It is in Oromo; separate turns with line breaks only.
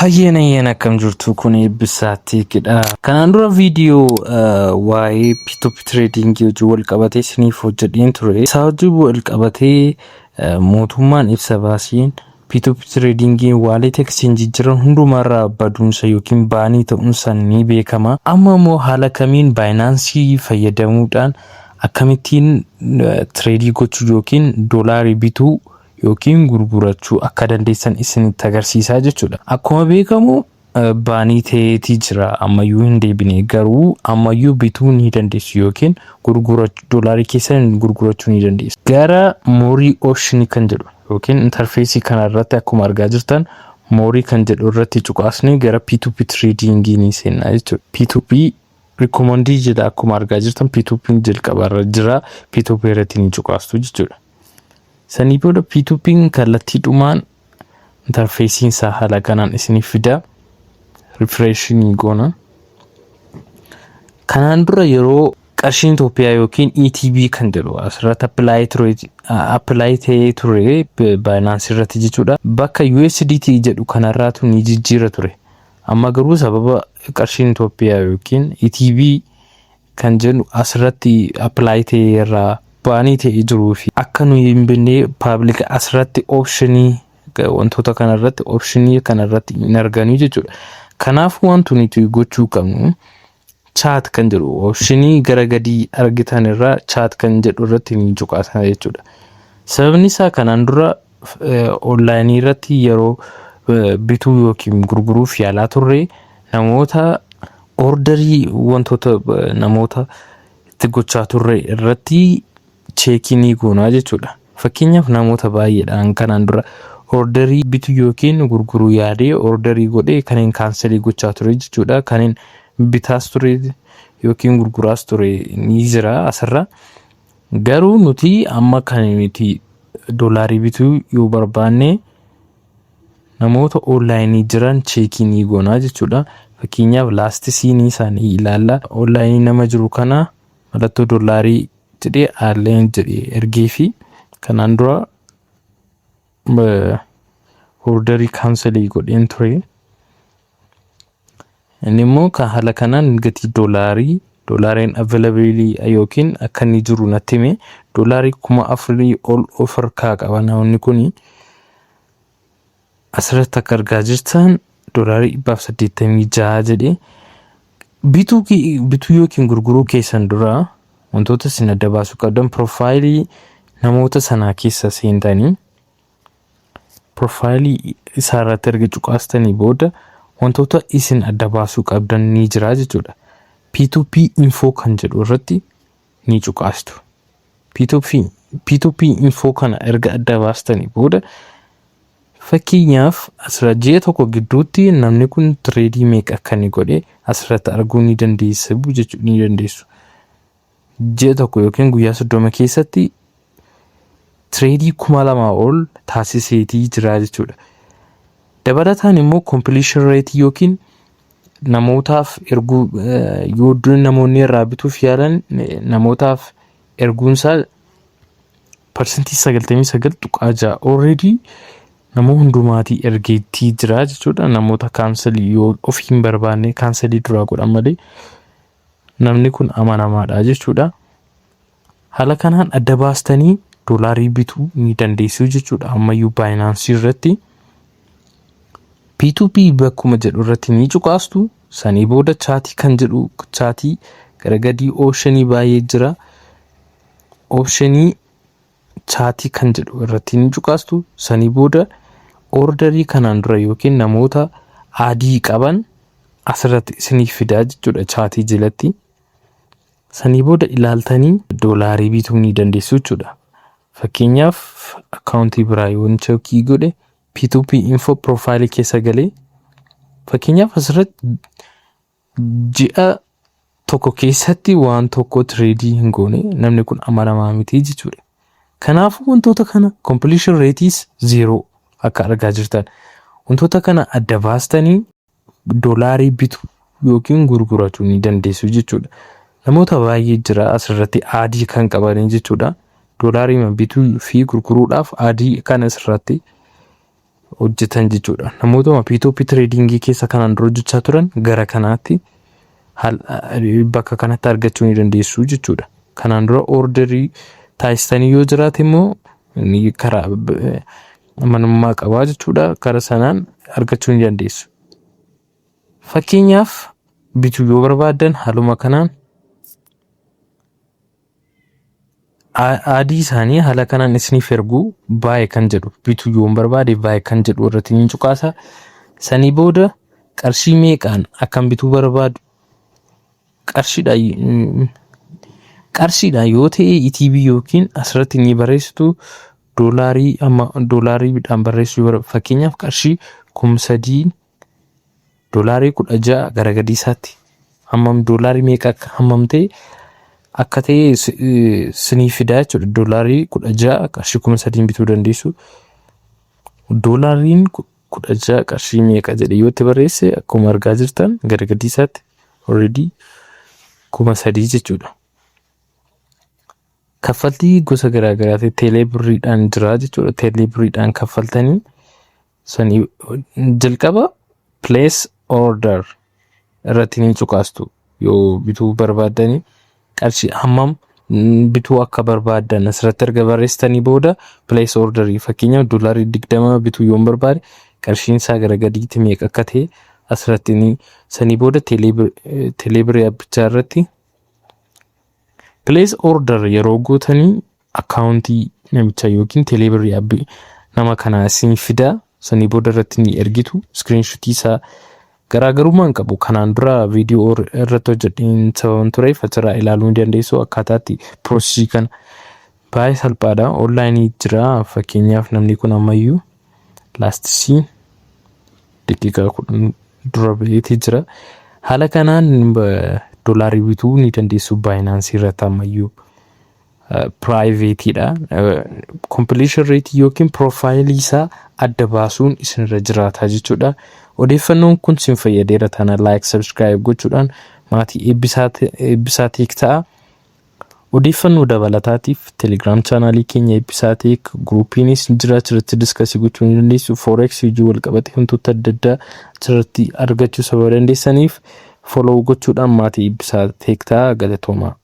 Hayyeen hayyeen, akkam jirtu? Kun Eebbisaa Teekidha. Kanaan dura viidiyoo waa'ee P2P trading hojii wal qabatee isiniif hojjedheen ture. Isaa hojii wal qabatee mootummaan ibsa baasiin P2P tradingiin wallet exchange jiran hundumarraa baduunsa yookiin ban ta'uunsa ni beekama. Amma immoo haala kamiin Binance fayyadamuudhaan akkamittiin trade gochuu yookiin doolaarii bituu yookiin gurgurachuu akka dandeessan isinitti agarsiisaa jechuudha. Akkuma beekamu ban ta'eetii jira, ammayyuu hin deebine, garuu ammayyuu bituu ni dandeessu yookiin gurgurachuu, doolaarii keessan gurgurachuu ni dandeessu. Gara more option kan jedhu yookiin interface kana irratti akkuma argaa jirtan more kan jedhu irratti cuqaasnee gara P2P trading ni seenna jechuudha. P2P recommend jedha, akkuma argaa jirtan P2P jalqabarra jira, P2P irratti ni cuqaastu jechuudha. Sanii booda P2P'n kallattiidhumaan interfaceiin isaa haala kanaan isiniif fida. Refresh ni goona. Kanaan dura yeroo qarshiin Itoophiyaa yookiin ETB kan jedhu asirratti apply ta'ee ture Binance irratti jechuudha. Bakka USDT jedhu kanarraatu ni jijjiira ture. Amma garuu sababa qarshiin Itoophiyaa yookiin ETB kan jedhu asirratti apply ta'e irraa ban ta'ee jiruu fi akka nuyi hin binne public asirratti option wantoota kanarratti option kanarratti hin arganii jechuudha. Kanaafuu wanti nuti gochuu qabnu chat kan jedhu option gara gadii argitan irraa chat kan jedhu irratti ni cuqaasna jechuudha. Sababni isaa kanaan dura online irratti yeroo bituu yookiin gurguruuf yaalaa turre namoota order wantoota namoota itti gochaa turre irratti check ni goonaa jechuudha. Fakkeenyaaf, namoota baay'eedhaan kanaan dura order bituu yookiin gurguruu yaadee order godhee kan hin cancel gochaa ture jechuudha. Kan hin bitaas ture yookiin gurguraas ture ni jira asirra. Garuu nuti amma kan nuti doolaarii bituu yoo barbaanne namoota online jiran check ni goonaa jechuudha. Fakkeenyaaf, last seen isaanii ilaalla. Online nama jiru kana mallattoo doolaarii jedhee aalleen jedhee ergee fi kanaan dura order cancel godheen ture. Inni immoo kan haala kanaan gatii doolaarii doolaariin available yookiin akka inni jiru natti hime, doolaarii 4000 ol of harkaa qaba namni kuni. Asirratti akka argaa jirtan doolaarii 186 jedhee. Bituu yookiin gurguruu keessan dura wantoota isin adda baasuu qabdan, profile namoota sanaa keessa seentanii profile isaa irratti erga cuqaastanii booda wantoota isin adda baasuu qabdan ni jira jechuudha. P2P info kan jedhu irratti ni cuqaastu. P2P info kana erga adda baastanii booda, fakkeenyaaf, asirra ji'a tokko gidduutti namni kun trade meeqa akka inni godhe asirratti arguu ni dandeessu jechuu ni dandeessu. Ji'a tokko yookiin guyyaa 30 keessatti trade 2000 ol taasiseetii jira jechuudha. Dabalataan immoo completion rate yookiin namootaaf erguu, yoo namoonni irraa bituuf yaalan namootaaf erguunsaa 99.6% already nama hundumaatii ergeettii jira jechuudha. Namoota cancel yoo ofii hin barbaanne cancel duraa godhan malee namni kun amanamaadha jechuudha. Haala kanaan adda baastanii doolaarii bituu ni dandeessu jechuudha. Ammayyuu Binance irratti P2P bakkuma jedhu irratti ni cuqaastu. Sanii booda chat kan jedhu, chat gara gadii option baay'ee jira. Option chat kan jedhu irratti ni cuqaastu. Sanii booda order kanaan dura yookiin namoota add qaban asirratti isiniif fidaa jechuudha chat jalatti. Sanii booda ilaaltanii doolaarii bituu ni dandeessu jechuudha. Fakkeenyaaf, account biraa yoon check godhe, P2P info profile keessa galee, fakkeenyaaf, asirratti ji'a tokko keessatti waan tokko trade hin goone, namni kun amanamaa miti jechuudha. Kanaafuu wantoota kana completion rateis zero akka argaa jirtan, wantoota kana adda baastanii doolaarii bitu yookiin gurgurachuu ni dandeessu jechuudha. Namoota baay'ee jira asirratti add kan qabanii jechuudha. Doolaarii bituu fi gurguruudhaaf add kana asirratti hojjetan jechuudha. Namootuma P2P tradingii keessa kanaan dura hojjechaa turan gara kanaatti bakka kanatti argachuu ni dandeessu jechuudha. Kanaan dura orderii taasistanii yoo jiraate immoo ni karaa amanamummaa qabaa jechuudha. Karaa sanaan argachuu ni dandeessu. Fakkeenyaaf, bituu yoo barbaaddan haaluma kanaan adii isaanii haala kanaan isiniif erguu, buy kan jedhu, bituu yoon barbaade buy kan jedhu irratti ni cuqaasa. Sanii booda qarshii meeqaan akkam bituu barbaadu, qarshiidhaan yoo ta'e ETB yookiin asirratti ni barreessitu, doolaarii amma doolaariidhaan barreessuu, fakkeenyaaf qarshii 3000 $16 gara gadii isaatti hammam doolaarii meeqa akka hammam ta'e akka ta'e sinii fidaa jechuudha. $16 qarshii 3000 bituu dandeessu. Doolaariin 16 qarshii meeqa jedhe yoo itti barreesse, akkuma argaa jirtan gara gadii isaatti already 3000 jechuudha. Kaffaltii gosa garaa garaati teelee birriidhaan jira jechuudha. Teelee birriidhaan kaffaltanii sanii jalqaba place order irratti ni cuqaastu. Yoo bituu barbaaddanii qarshii hammam bituu akka barbaaddan asirratti erga barreessitanii booda place orderii, fakkeenyaaf $20 bituu yoon barbaade, qarshiin isaa gara gadiitti meeqa akka ta'e asirratti ni sanii booda teelee birrii appichaa irratti place order yeroo gootanii akkaawuntii namichaa yookiin teelee birrii appii nama kanaa isin fidaa. Sanii booda irratti ni ergitu screenshotii isaa. Garaagarummaa hin qabu. Kanaan dura viidiyoo irratti hojjedheen sababan tureef achirraa ilaaluu ni dandeessu. Akkaataatti processii kana baay'ee salphaadha. Onlineii jira. Fakkeenyaaf, namni kun ammayyuu last seen daqiiqaa 10 dura baheetii jira. Haala kanaan doolaarii bituu ni dandeessu Binanceii irratti ammayyuu. Privateiidha. Completion rate yookiin profileii isaa adda baasuun isinirra jiraata jechuudha. Odeeffannoon kun sin fayyadeera taana like, subscribe gochuudhaan maatii Eebbisaa Tech ta'a. Odeeffannoo dabalataatiif Telegram channelii keenya Eebbisaa Tech, groupiinis jira, achirratti discussii gochuu ni dandeessu. Forex hojii wal qabate wantoota adda addaa achirratti argachuu sababa dandeessaniif follow gochuudhaan maatii Eebbisaa Tech ta'a. Galatoomaa.